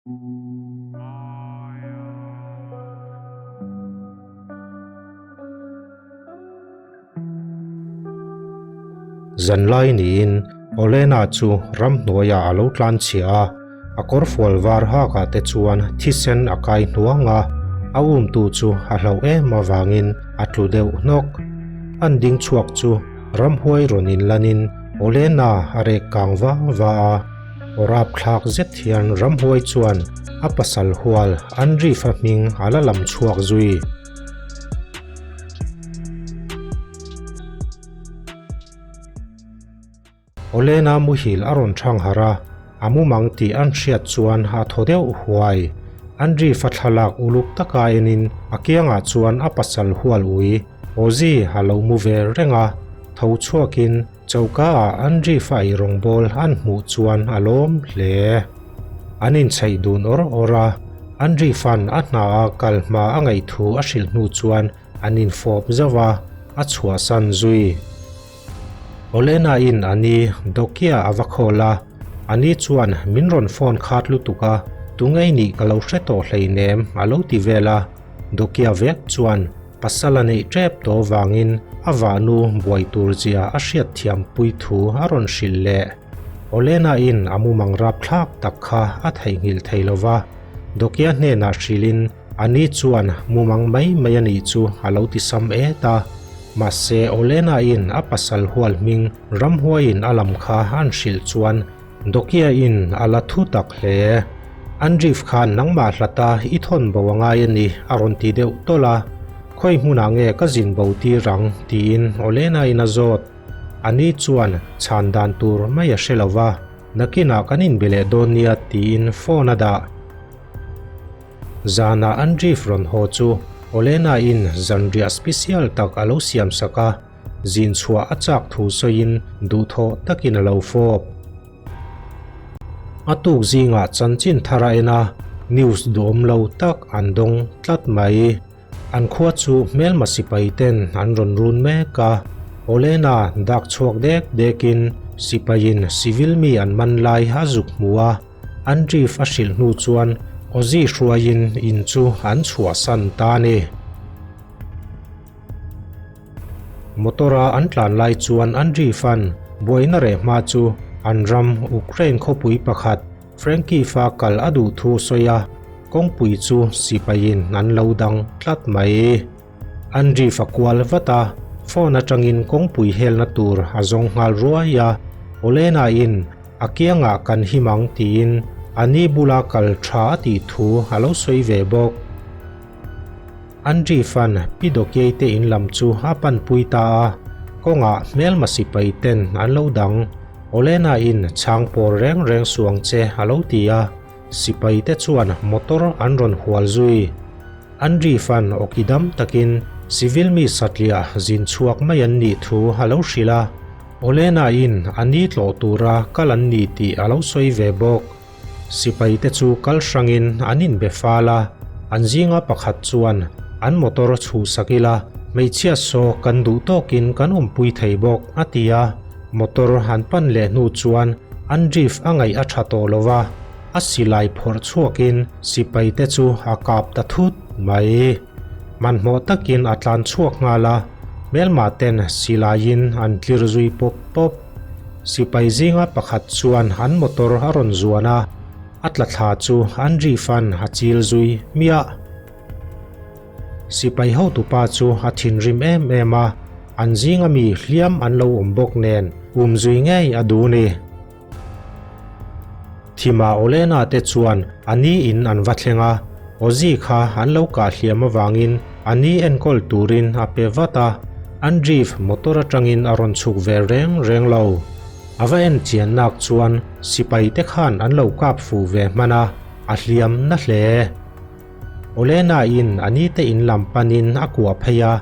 Zanlai niin Olena chu ramhnuaiah a lo tlanchhia a, a kawrfual var hakah te chuan thisen a kai hnuang a, a umtu chu a hlauh em avangin a tlu deuh hnawk. An ding chhuak chu ramhuai rawn inlanin Olena a rek kang va va a. Aw rapthlak zet hian ramhuai chuan a pasal hual Andrifa hming a la lam chhuak zui. Olena muhil a rawn thang harh a, a mumang tih an hriat chuan a thaw deuh huai. Andrifa thlalak uluk taka enin a kiangah chuan a pasal hual ui Ozzy a lo mu ve reng a, tho chhuakin Choka ah Andrifa ei rawngbawl an hmuh chuan a lawm hle. An inchheih dun awr awr a, Andrifa'n a hna a kal hma a ngaih thu a hrilh hnu chuan an infawp zauh a, a chhuahsan zui. Olena in a ni Dokia a va call a, a ni chuan min rawn phone khat lutuk a, tungei nih ka lo hre tawh hleinem a lo ti vel a, Dokia vek chuan Pasal a neih tep tawh vangin a vahnu buai tur zia a hriat thiam pui thu a rawn hrilh leh. Olena in a mumang rapthlak tak kha a theihnghilh thei lo va, Dokia hnenah hrilhin a ni chuan mumang mai mai a nih chu a lo ti sam et a. Mahse Olena in a pasal hual hming ramhuaiin a lam kha an hrilh chuan Dokia in a la thu tak hle. Andriv khan nangmah hlata i thawn bo a ngai a ni a rawn ti deuh tawlh a. Khawi hmunah nge ka zin bo tir ang tiin Olena in a zawt. A ni chuan chhan dan tur mai a hre lo va, nakinah kan inbe leh dawn nia tiin phone a dah. Zanah Andriv rawn haw chu Olena in zanriah special tak a lo siam sak a. Zin chhuah a chak thu sawiin duhthawh takin a lo fawp. A tuk zingah chanchin thar a en a, news duhawm lo tak an dawng tlat mai. An khua chu hmelma sipai ten an rawn run mek a, Olena dak chhuak dek dekin sipaiin civil mi an man lai a zuk hmu a, Andriv a hrilh hnu chuan Ozzy hruaiin in chu an chhuahsan ta a ni. Motor-a an tlan lai chuan Andriy Fan buaina reh hma chu an ram Ukraine khawpui pakhat Frankiv-a kal a duh thu sawi a, kawngpui chu sipaiin an lo dang tlat mai. Andriy a kual vat a, phone atangin kawngpui helna tur a zawng nghal ruai a, Olena-in a kiangah kan him ang tiin a ni bula kal tha a tih thu a lo sawi ve bawk. Andriy fan Pi Dokiei te in lam chu a panpui ta a, kawngah hmelma sipai ten an lo dang. Olena in chhang pawr reng reng suang che a lo ti a, sipai te chuan motor an rawn hual zui. Andriy fan awki dam takin civil mi satliah zin chhuak mai an nih thu a lo hrilh a, Olena in a ni tlawh tura kal an ni tih a lo sawi ve bawk. Sipai te chu kal hrangin an inbe fal a, an zinga pakhat chuan an motor chhuhsak ila hmeichhia saw kan duh tawkin kan awmpui thei bawk a ti a, motor han pan leh hnu chuan an drift a ngaih a tha tawh lo va, a silai phawrh chhuakin sipai te chu a kap ta thut mai. Hmanhmawh takin a tlan chhuak nghal a, hmelma ten silaiin an tlir zui pawp pawp. Sipai zinga pakhat chuan an motor a rawn zuan a, a tla thla chu an rifan a chil zui hmiah. Sipai hotupa chu a thinrim em em a, an zinga mi hliam an lo awm bawk nen um zui ngei a duh ni. Thima Olena te chuan a ni in an va thleng a, Ozzy kha an lo kah hliam avangin a ni enkawl turin a pe vat a, Andreev motor atangin a rawn chhuk ve reng reng lo. A va en chian nak chuan sipai te khan an lo kap fuh ve hman a, a hliam na hle. Olena in a ni te in lam panin a kuah phei a,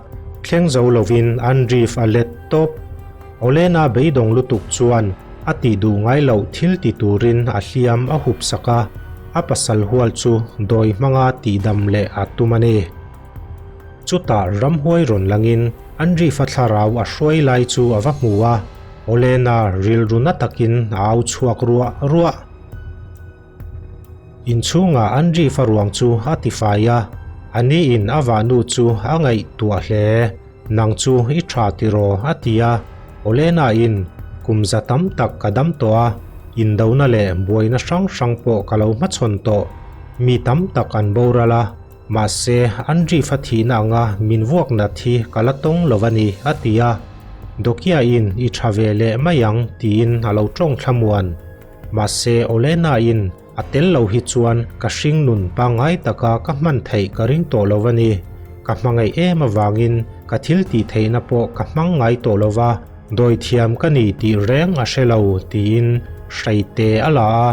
thleng zo lovin Andreev a let tawp. Olena beidawng lutuk chuan a tih duh ngai loh thil ti turin a hliam a hup sak a, a pasal hual chu dawi hmanga tihdam leh a tum a ni. Chutah ramhuai rawn langin Andreev-a thlarau a hruai lai chu a va hmu a, Olena rilru na takin a au chhuak ruah ruah. Inchhungah Andrew-a ruang chu a tifai a, a niin a vahnu chu a ngaihtuah hle. Nang chu i tha tiraw? a ti a. Olena-in, Kum za tam tak ka dam tawh a, indona leh buaina hrang hrang pawh ka lo hmachhawn tawh. Mi tam tak an boral a, mahse Andrew-a thihna anga min vuak nat hi ka la tawng lo a ni, a ti a. Dokia-in, I tha ve leh mai ang, tiin a lo tawng thlamuan. Mahse Olena-in, A tel lo hi chuan ka hringnun pangngai taka ka hman theih ka ring tawh lo a ni. Ka hmangaih em avangin ka thil tih theihna pawh ka hmang ngai tawh lo va, dawithiam ka ni tih reng a hre lo tiin hreite a la a.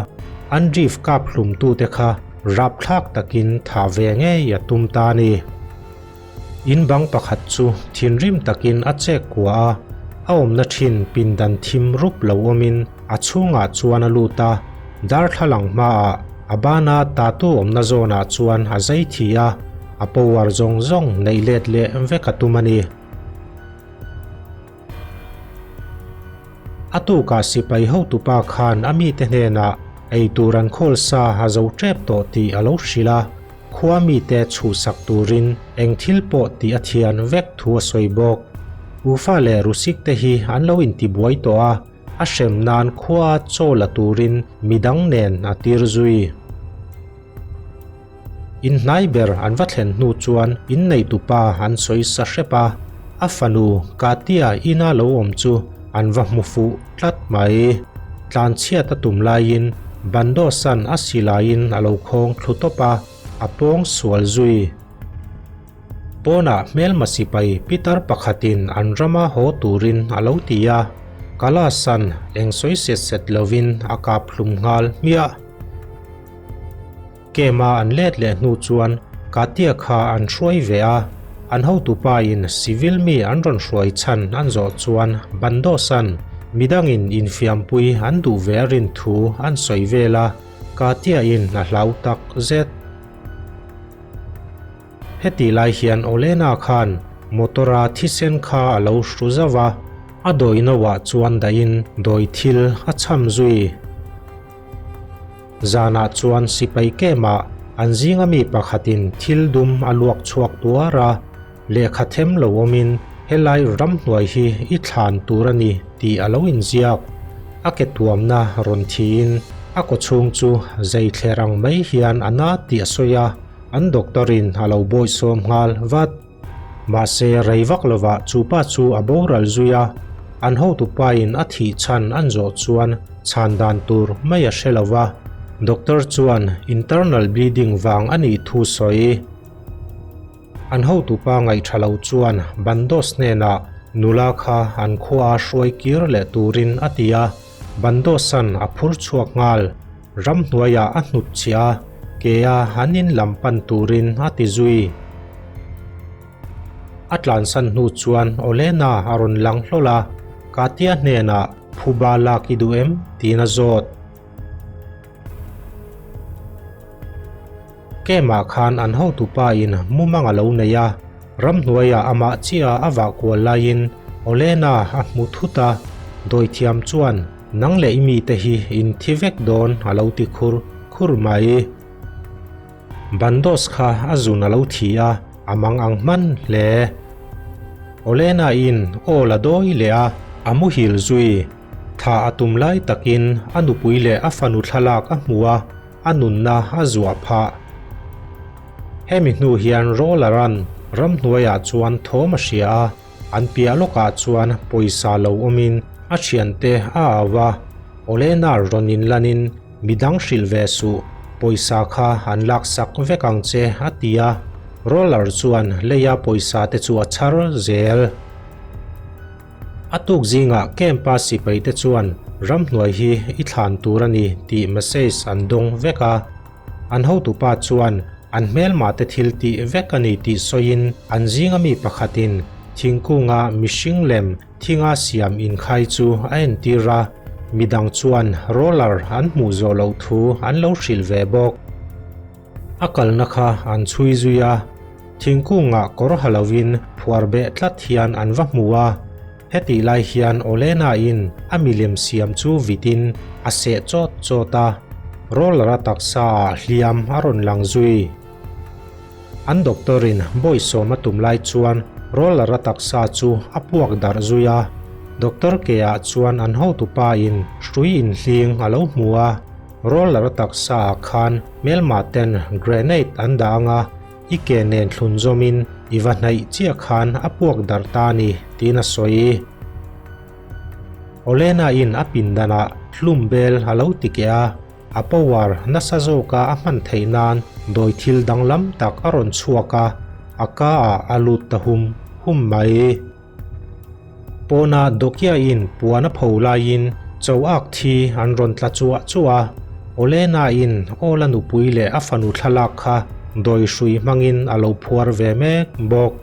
Andreev kap hlumtute kha rapthlak takin thah ve ngei a tum ta a ni. In bang pakhat chu thinrim takin a chek kua a, a awmna thin pindan thim rup lo awmin a chhungah chuan a lut a, darthlalang hmaah a bana tatu awmna zawnah chuan a zai thi a, a power zawng zawng neih let leh vek a tum a ni. A tukah sipai hotupa khan a mite hnenah ei tur an khawl sa a zo tep tawh tih a lo hrilh a, khua mite chhuhsak turin eng thil pawh tih a thian vek thu a sawi bawk. Ufa leh Rusik te hi an lo intibuai tawh a, a hrem nan khua chaw la turin midang nen a tir zui. Inhnai ber an va thlen hnu chuan inneitupa an sawi sa hrep a, a fanu Katia ina lo awm chu an va hmu fuh tlat mai. Tlanchhiat a tum laiin Bandosan a silaiin a lo khawng thlu tawp a, a pawng sual zui. Pawnah hmelma sipai pitar pakhatin an rama haw turin a lo ti a, Kalasan eng sawi set set lovin a kap hlum nghal hmiah. Kema an let leh hnu chuan Katia kha an hruai ve a, an hotupa in civil mi an rawn hruai chhan an zawh chuan Bandosan midangin infiampui an duh ve a rin thu an sawi vel a, Katia in a hlau tak zet. Heti lai hian Olena khan motor-a thisen kha a lo hru zauh a, a dawi noah chuan dahin dawi thil a chham zui. Zanah chuan sipai kemah an zinga mi pakhatin thil dum a luak chhuak tuar a, lehkha them lo awmin helai ramhnuai hi i thlan tur a ni tih a lo inziak. A ke tuamna rawn thiin a kawchhung chu zei thler ang mai hian a na tih a sawi a. An doctor in a lo bawihsawm nghal vat. Mahse rei vak lovah chu pa chu a boral zui a, an hotupa in a thih chhan an zawh chuan chhan dan tur mai a hre lo va, doctor chuan internal bleeding vang a nih thu sawi. An hotupa ngaihṭha lo chuan Bandos hnenah nula kha an khua a hruai kir leh turin a ti a, Bandosan a phur chhuak nghal. Ramhnuaiah a hnutchhiah a, kea an in lam pan turin a ti zui. A tlansan hnu chuan Olena a rawn lang hlawl a, Katia hnenah phuba lak i duh em? tiin a zawt. Kemah khan an hotupa in mumang a lo nei a, ramhnuaiah amah chiah a vah kual laiin Olena a hmu thut a, dawithiam chuan nang leh i mite hi in thi vek dawn a lo ti khur khur mai. Bandos kha a zun a lo thi a, a mang ang hman hle. Olena in aw la dawi leh a, a muhil zui. Thla a tum lai takin a nupui leh a fanu thlalak a hmu a, a nunna a zuah phah. Hemi hnu hian Roller-a'n ramhnuaiah chuan thawm a hria a, an piah lawkah chuan pawisa lo awmin a thiante a au a, Olena rawn inlanin midang hrilh ve suh, pawisa kha an laksak vek ang che a ti a, Roller chuan leia pawisa te chu a chhar zel. A tuk zingah camp-a sipaite chuan ramhnuai hi i thlan tur a ni tih message an dawng vek a. An hotupa chuan an hmelmate thil tih vek a ni tih sawiin an zinga mi pakhatin thingkunga mihring lem thinga siam inkhai chu a entir a, midang chuan roller an hmuh zawh loh thu an lo hrilh ve bawk. A kalna kha an chhui zui a, thingkungah kawr ha lovin phuar beh tlat hian an va hmu a. Hetih lai hian Olena-in a milem siam chu vitin a seh chawt chawt a. Roller-a taksaah hliam a rawn lang zui. An doctor-in bawisawm a tum lai chuan Roller-a taksa chu a puak darh zui a. Doctor ke-ah chuan an hotupa-in hrui inhling a lo hmu a. Roller-a taksaah khan hmelma ten grenade an dah ang a, i ke nen thlun zawmin i va hnaih chiah khan a puak darh ta a ni, tiin a sawi. Olena-in a pindanah hlum bel a lo ti keh a, a power nasa zawka a hman theih nan dawi thil danglam tak a rawn chhuak a, a ka-ah a lut ta hum hum mai. Pawna Dokia-in puan a pho laiin cho ak thi an rawn tla chuah chuah a, Olena-in Ola nupui leh a fanu thlalak kha dawi hrui hmangin a lo phuar ve mek bawk.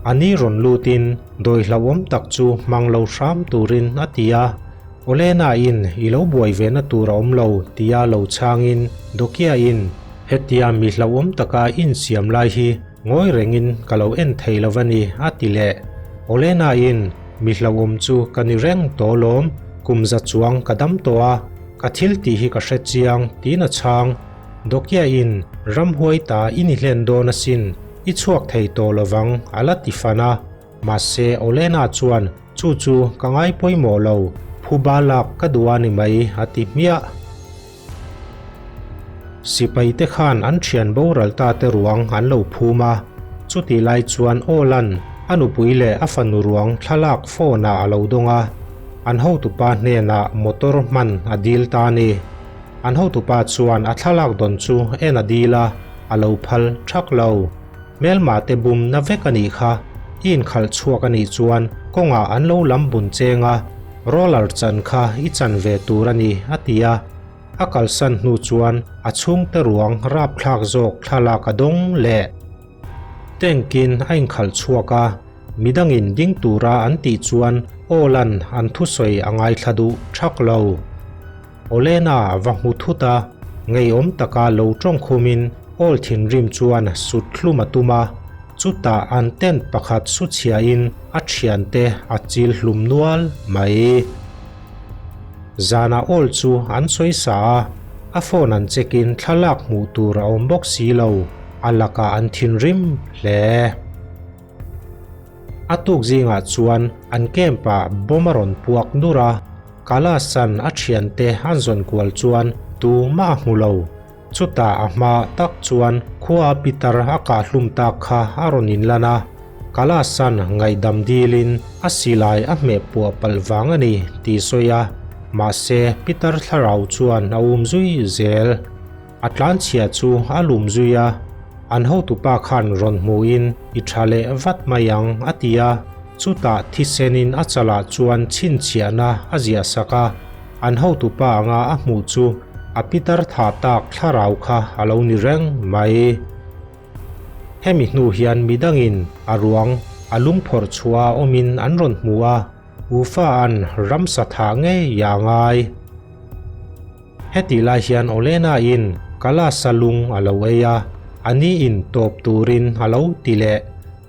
A ni rawn lutin dawi hlauhawm tak chu hmang lo hram turin a ti a, Olena-in i lo buai ve na tur a awm lo tia lo chhangin Dokia-in hetia mi hlauhawm taka insiam lai hi Ngawi rengin ka lo en thei lo va ni, a ti leh. Olena-in, Mi hlauhawm chu ka ni reng tawh lawm, kum za chuang ka dam tawh a, ka thil tih hi ka hre chiang, tiin a chhang. Dokia-in, Ramhuai ta i ni hlen dawn asin, i chhuak thei tawh lo vang, a la ti fan a. Mahse, Olena chuan, Chu chu ka ngai pawimawh lo, phuba lak ka duh a ni mai, a ti hmiah. Sipaite khan an thian boral ta te ruang an lo phum a, chutih lai chuan Awlan a nupui leh a fanu ruang thlalak phone ah a lo dawng a, an hotupa hnenah motor hman a dil ta a ni. An hotupa chuan a thlalak dawn chu en a dil a, a lo phal thak lo. Hmelma te bum na vek a nih kha, i inkhalh chhuak a nih chuan kawngah an lo lam bun cheng a, Roller chan kha i chan ve tur a ni, a ti a. A kalsan hnu chuan a chhungte ruang rapthlak zawk thlalak a dawng leh. Tank-in a inkhalh chhuak a, midangin ding tura an tih chuan Awlan an thusawi a ngaithla duh thak lo. Olena va hmu thut a, ngeiawm taka lo tawng khumin Awl thinrim chuan sut hlum a tum a, chutah an tent pakhat su chhiain a thiante a chil hlum nual mai. Zanah Awl chu an sawi sa a, a phone an check in thlalak hmuh tur a awm bawk si lo, a lakah an thinrim hle. A tuk zingah chuan an camp ah bomb a rawn puak nur a, Kalasan a thiante an zawn kual chuan tumah a hmu lo. Chutah a hma tak chuan khua pitar a kah hlum tak kha a rawn inlan a, Kalasan ngaihdam dilin a silai a hmeh puah palh vang a ni tih sawi a, mahse pitar thlarau chuan a um zui zel. A tlanchhia chu a lum zui a, an hotupa khan rawn hmuhin i tha leh vat mai ang a ti a, chutah thisenin a chalah chuan chhinchhiahna a ziah sak a, an hotupa anga a hmuh chu a pitar thah tak thlarau kha a lo ni reng mai. Hemi hnu hian midangin a ruang a lungphawrh chhuah a awmin an rawn hmu a, Ufa-a'n ramsa thah ngei a ngai. Hetih lai hian Olena-in Kalasa lung a lo ei a, a ni in tawp turin a lo ti leh.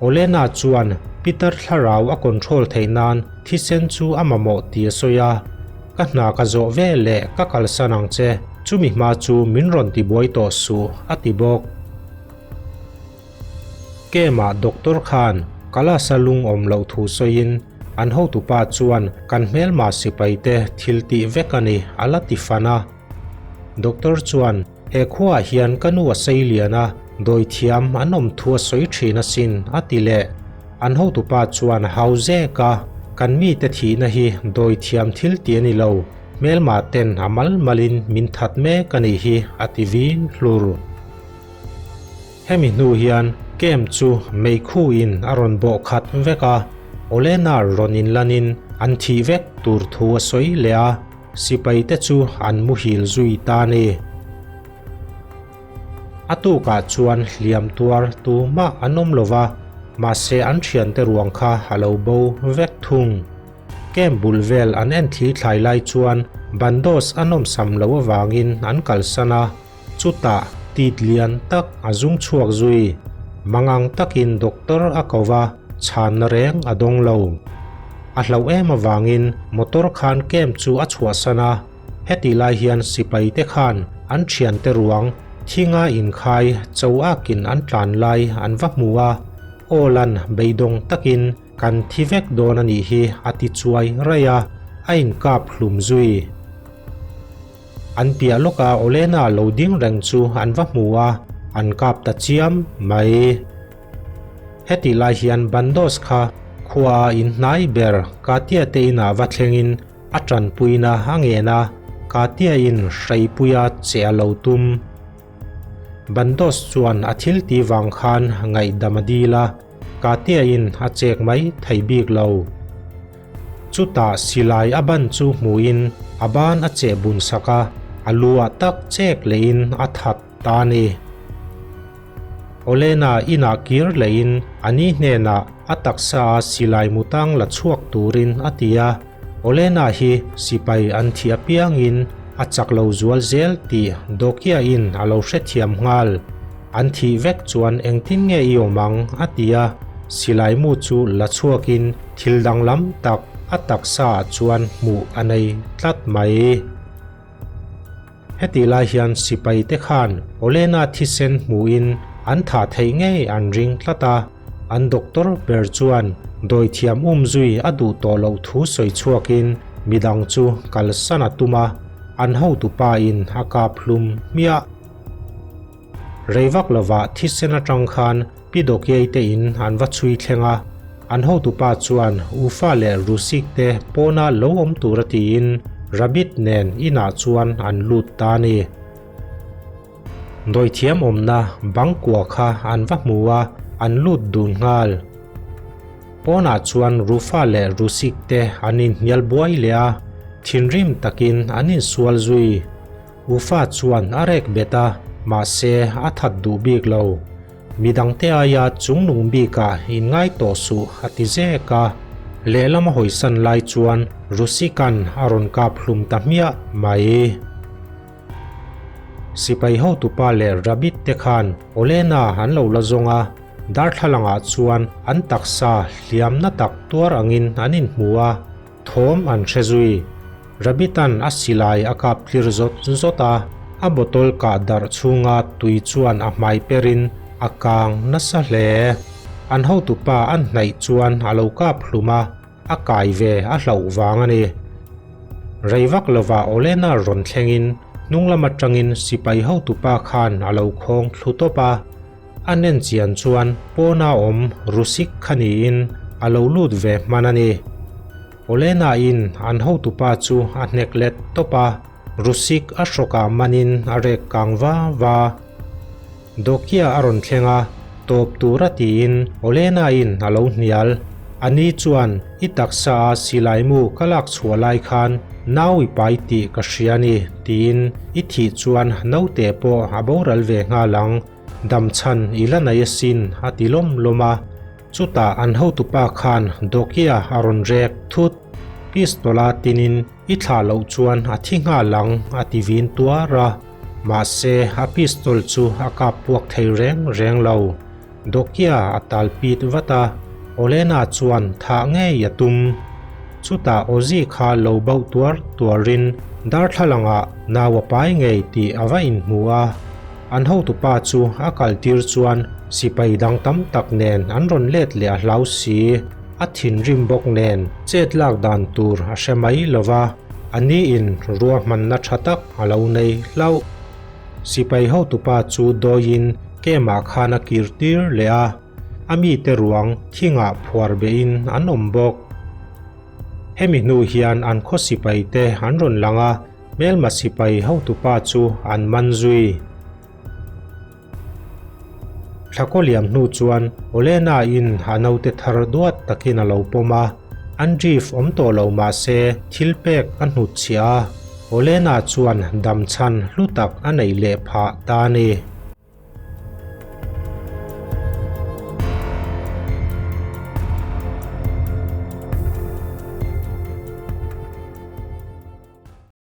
Olena chuan Peter thlarau a control theih nan thisen chu a mamawh tih a sawi a, Ka hna ka zawh ve leh ka kalsan ang che, chumi hma chu min rawn tibuai tawh suh, a ti bawk. Kemah doctor khan Kalasa lung awm loh thu sawiin an hotupa chuan kan hmelma sipaite thil tih vek a ni a la ti fan a. Doctor chuan he khuaah hian ka nu a sei lian a, dawithiam an awm thu a sawi thin asin a ti leh. An hotupa chuan hau zek a, kan mite thihna hi dawithiam thil tih a ni lo, hmelma ten a mal malin min that mek a nih hi a ti vin hlur. Hemi hnu hian camp chu meikhu in a rawn bawh khat vek a, Olena rawn inlanin an thih vek tur thu a sawi leh a, sipai te chu an muhil zui ta a ni. A tukah chuan hliam tuar tumah an awm lo va, mahse an thiante ruang kha a lo bo vek thung. Camp bul vel an en thli thlai lai chuan bandos a nawmsam loh avangin an kalsan a, Chutah tit lian tak a zung chhuak zui. Mangang takin doctor a ko va, chhanna reng a dawng lo. A hlauh em avangin motor khan camp chu a chhuahsan a, hetih lai hian sipai te khan an thiante ruang thinga inkhai cho akin an tlan lai an va hmu a, Awlan beidawng takin kan thi vek dawn a nih hi a ti chuai raih a, a inkap hlum zui. An piah lawka Olena lo ding reng chu an va hmu a, an kap ta chiam mai. Hetih lai hian Bandos kha khuaa inhnai ber Katia te inah va thlengin a tanpuina a ngen a, Katia in hreipuia che a lo tum. Bandos chuan a thil tih vang khan ngaihdam a dil a, Katia in a chek mai thei bik lo. Chutah silai a ban chu hmuhin a ban a cheh bun sak a, a lu ah tak chek lehin a that ta a ni. Olena inah kir lehin a ni hnenah a taksa a silai mutang la chhuak turin a ti a, Olena hi sipai an thih apiangin a chak lo zual zel tih Dokia in a lo hrethiam nghal. An thih vek chuan engtin nge i awm ang? a ti a, silai mu chu la chhuakin thil danglam tak a taksa ah chuan hmuh a nei tlat mai. Hetih lai hian sipai te khan Olena thisen hmuhin an thah theih ngei an ring tlat a, an doctor ber chuan dawithiam umzui a duh tawh loh thu sawi chhuakin midang chu kalsan a tum a, an hotupa in a kap hlum hmiah. Rei vak lovah thisen atang khan Pi Dokiai te in an va chhui thleng a, an hotupa chuan Ufa leh Rusik te pawna lo awm tura tiin Rabbit nen inah chuan an lut ta a ni. Dawithiam awmna bang kua kha an va hmu a, an lut dun nghal. Pawnah chuan Rufa leh Rusik te an inhnial buai leh a, thinrim takin an insual zui. Ufa chuan a rek bet a, mahse a that duh bik lo. Midangte aia chungnung bikah inngai tawh suh a ti zek a. Lehlam a hawisan lai chuan Rusikan a rawn kap hlum ta hmiah mai. Sipai hotupa leh Rabbit te khan Olena an lo la zawng a, darthlalangah chuan an taksa hliamna tak tuar angin an inhmu a. Thawm an hre zui. Rabbit-a'n a silai a kap tlir zawt zawt a, a bottle kah darh chhunga tui chuan a hmai perin a kang nasa hle. An hotupa an hnaih chuan a lo kap hlum a, a kai ve a hlauh vang a ni. Rei vak lovah Olena rawn thlengin hnung lam atangin sipai hotupa khan a lo khawng thlu tawp a. A nen chian chuan pawna awm Rusik kha niin a lo lut ve hman a ni. Olena-in an hotupa chu a hnek let tawp a, Rusik a hrawkah manin a rek kang va va. Dokia a rawn thleng a, tawp tura tiin Olena-in a lo hnial. A ni chuan i taksa a silai mu ka lak chhuah lai khan nau i pai tih ka hria a ni tiin i thih chuan naute pawh a boral ve nghal ang. Damchhan i la nei asin a ti lawm lawm a, chutah an hotupa khan Dokia a rawn rek thut. Pistol-a tinin i thlah loh chuan a thi nghal ang a ti vin tuar a, mahse a pistol chu a kap puak thei reng reng lo. Dokia a tal pit vat a, Olena chuan thah ngei a tum. Chutah Ozzy kha lo bauh tuar tuarin darthlalangah nau a pai ngei tih a va inhmu a. An hotupa chu a kaltir chuan sipai dang tam tak nen an rawn let leh a hlau si. A thinrim bawk nen chet lak dan tur a hre mai lo va, a niin ruahmanna tha tak a lo nei hlauh. Sipai hotupa chu dawiin kemah khan a kir tir leh a, a mite ruang thingah phuar behin an awm bawk. Hemi hnu hian an khaw sipai te an rawn lang a, hmelma sipai hotupa chu an man zui. Thlakaw liam hnu chuan Olena in a naute thar duat takin a lo pawm a, Andreev awm tawh lo mah se thil pek a hnutchhiah a, Olena chuan damchhan hlu tak a neih leh phah ta a ni.